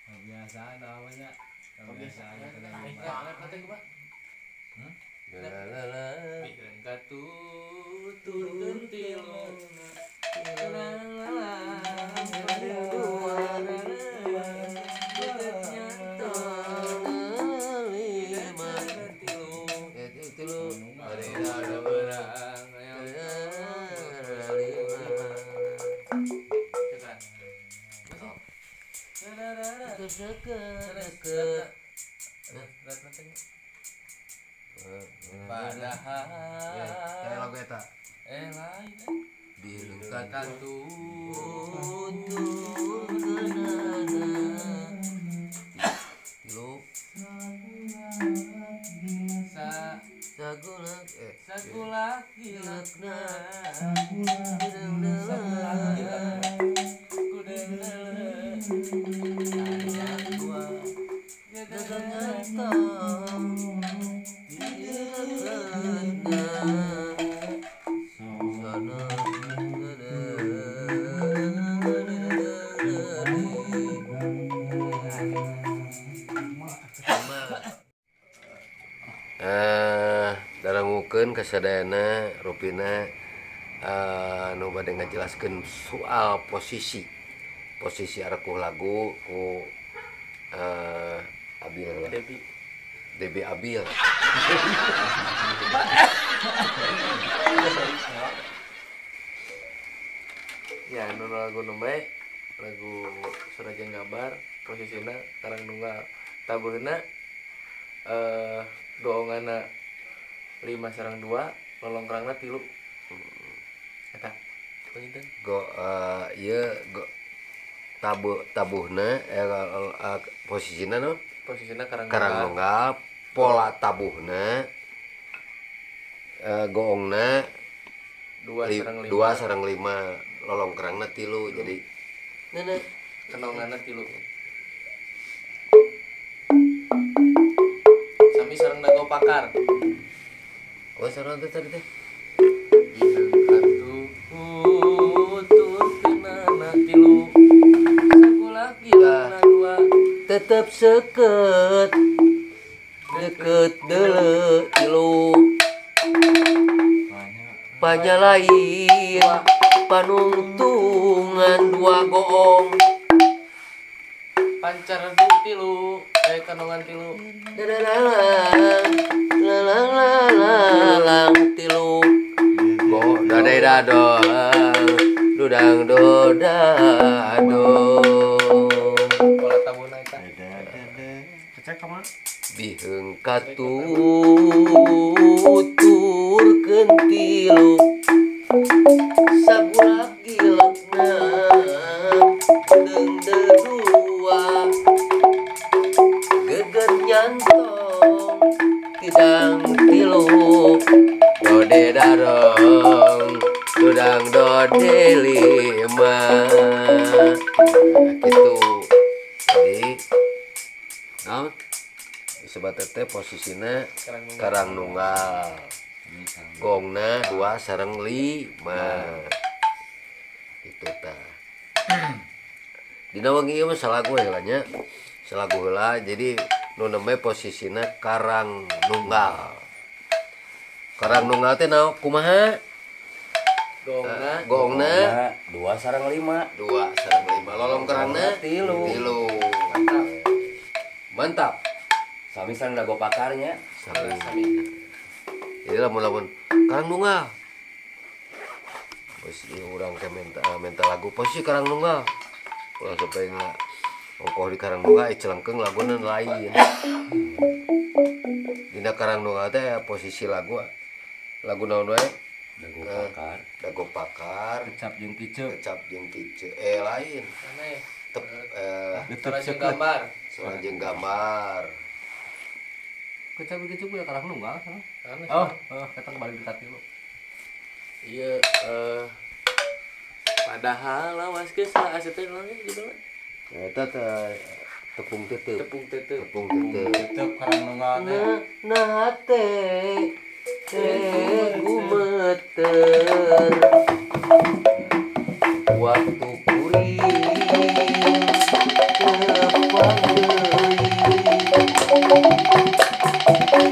Kebiasaan namanya. Kebiasaan. Padahal kayak lagu eta lain biru tilu sagulak sagulak gilakna darangukeun kasadayana rupina nu bade ngajelaskeun soal posisi arkuh lagu ku Abil lah. Debi Abil. Ya, nu lagu nembe lagu Surajeng Gabar posisina Karang Nunggal tabuhna doongana 5 sareng 2 lolongkrangna 3. Eta panginten go ieu go tabuhna posisina no posisina Karang Nunggal pola tabuhna goongna 2 sareng 5 lolongkrangna 3 jadi neuna kenonganna 3 sami sareng dago pakar. Oh sareng teh tadi teh tetep seket deket deuleu tilu. Hanya lain panungtungan dua goong. Pancar tilu, kanongan tilu. Lalang tilu. Go dade dado, dudang do dado. Pola tabuna eta. Kecek ka mana? Biheung katuturkeun tilu. Sagulak gilekna deung dua. Geget nyantong tidang tilu. Dode darong dudang dode lima. Gitu. Jadi naon disebut teh posisina karang nunggal. Gongna 2 sareng 5. Itu tah. Dina wengi ieu mah salagu heula nya. Salagu heula jadi nu nembe posisina karang nunggal. Karang nunggal teh naon kumaha? Gongna gongna 2 sareng 5. 2 sareng 5. Lolong kerangna 3. Mantap. Mantap. Sami sareng dago pakarnya. Sami. Jadi lamun-lamun karang nunggal. Posisi urang ke minta lagu posisi karang nunggal. Ulah sampai nggak ongkoh di karang nunggal celengkeung laguna lain. Dina karang nunggal teh posisi lagu lagu naon wae? Dago pakar. Dago pakar, kecap jeung kiceu. Kecap jeung kiceu. Lain. Tep Surajeng gambar. Surajeng gambar. Kecap jeung kiceu ya karang nunggal. Oh, eta kembali dekat tilu. Iya, padahal lawas geus lah asa teh naon judulna? Eta teh tepung tetep. Tepung tetep. Tepung tetep. Tetep karang nunggal teh. Nah teh teh gumeter. Waktu kuring tepang deui.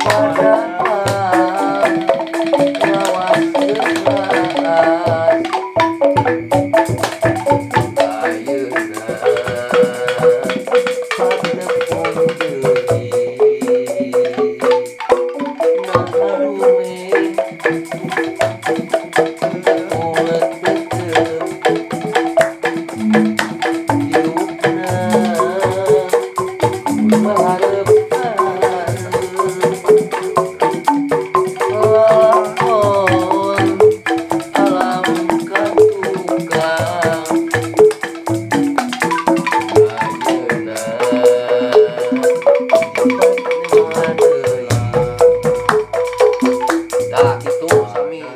Padahal lawas geus laas. Ayeuna patepung deui. Nah rume tepung tetep. Hirupna maharep-harep. Lakon alam katukang. Ayeuna deui. Tah kitu sami.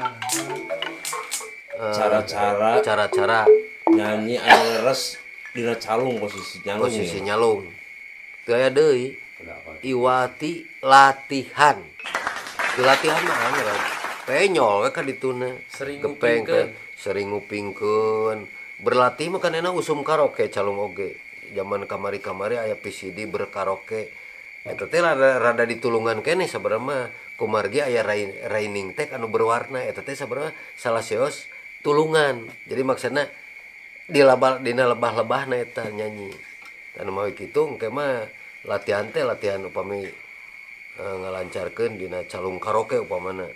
Cara-cara cara-cara nyanyi anu leres dina calung posisi nyalung. Posisi nyalung. Teu aya deui. Iwati latihan. Di latihan mah angger. Penyol we ka dituna. Sering gepeng ngupingkeun. Sering ngupingkeun. Berlatih mah kan enak usum karaoke calung oge. Zaman kamari-kamari aya PCD berkaraoke. Eta teh rada ditulungan keneh sabarana mah. Kumargi aya raining tag anu berwarna eta teh sabarana salah seos tulungan. Jadi maksudna dilabal dina lebah-lebahna eta nyanyi. Anu mawi kitu engke mah latihan teh latihan upami ngalancarkeun dina calung karaoke upamana.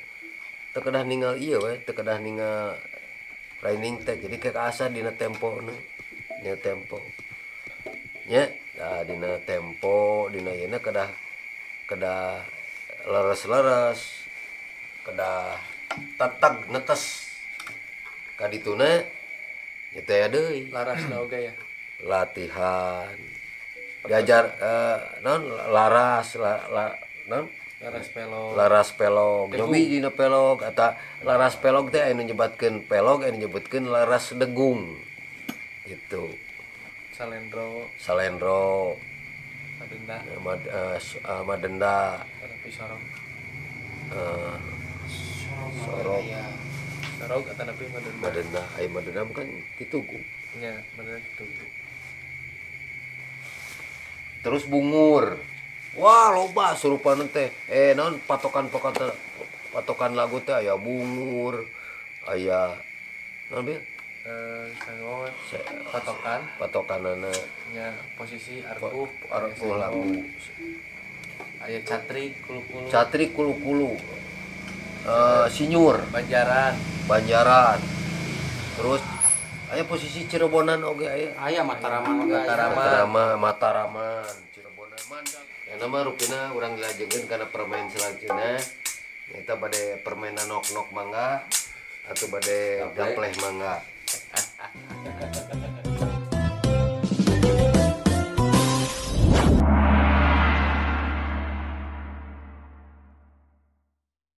Teu kedah ningal ieu we, teu kedah ningal raining tag. Jadi kaasa dina tempona, dina tempo. Nya, nah, dina tempo, dina yeuna kedah kedah leres-leres, kedah teteg netes. Kadituna nya teh aya deui. Larasna oge ya. Latihan. Diajar naon laras naon? Laras pelog. Laras pelog. Nyobi dina pelog eta laras pelog teh anu nyebatkeun pelog, anu nyebutkeun laras degung. Gitu. Salendro. Salendro. Madenda. Madenda. Tapi sorog. Sorog. Sorog atau tapi madenda. Madenda, ai madenda kan ditugu. Nya, madenda ditugu. Terus bungur. Wah, loba surupan teh. Naon patokan-patokan patokan lagu teh aya bungur, Aya naon bil? Sengot patokan patokanana nya posisi arkuh arkuh lagu. Aya catrik kulu-kulu. Catrik kulu-kulu. Sinyur, Banjaran. Banjaran. Terus aya posisi Cirebonan oge aya. Aya Mataraman oge aya. Mataraman, Mataraman, Cirebonan Mandang. Ya nama rupina urang dilajengkeun kana permain selanjutnya. Eta bade permainan nok-nok mangga atau bade gapleh mangga.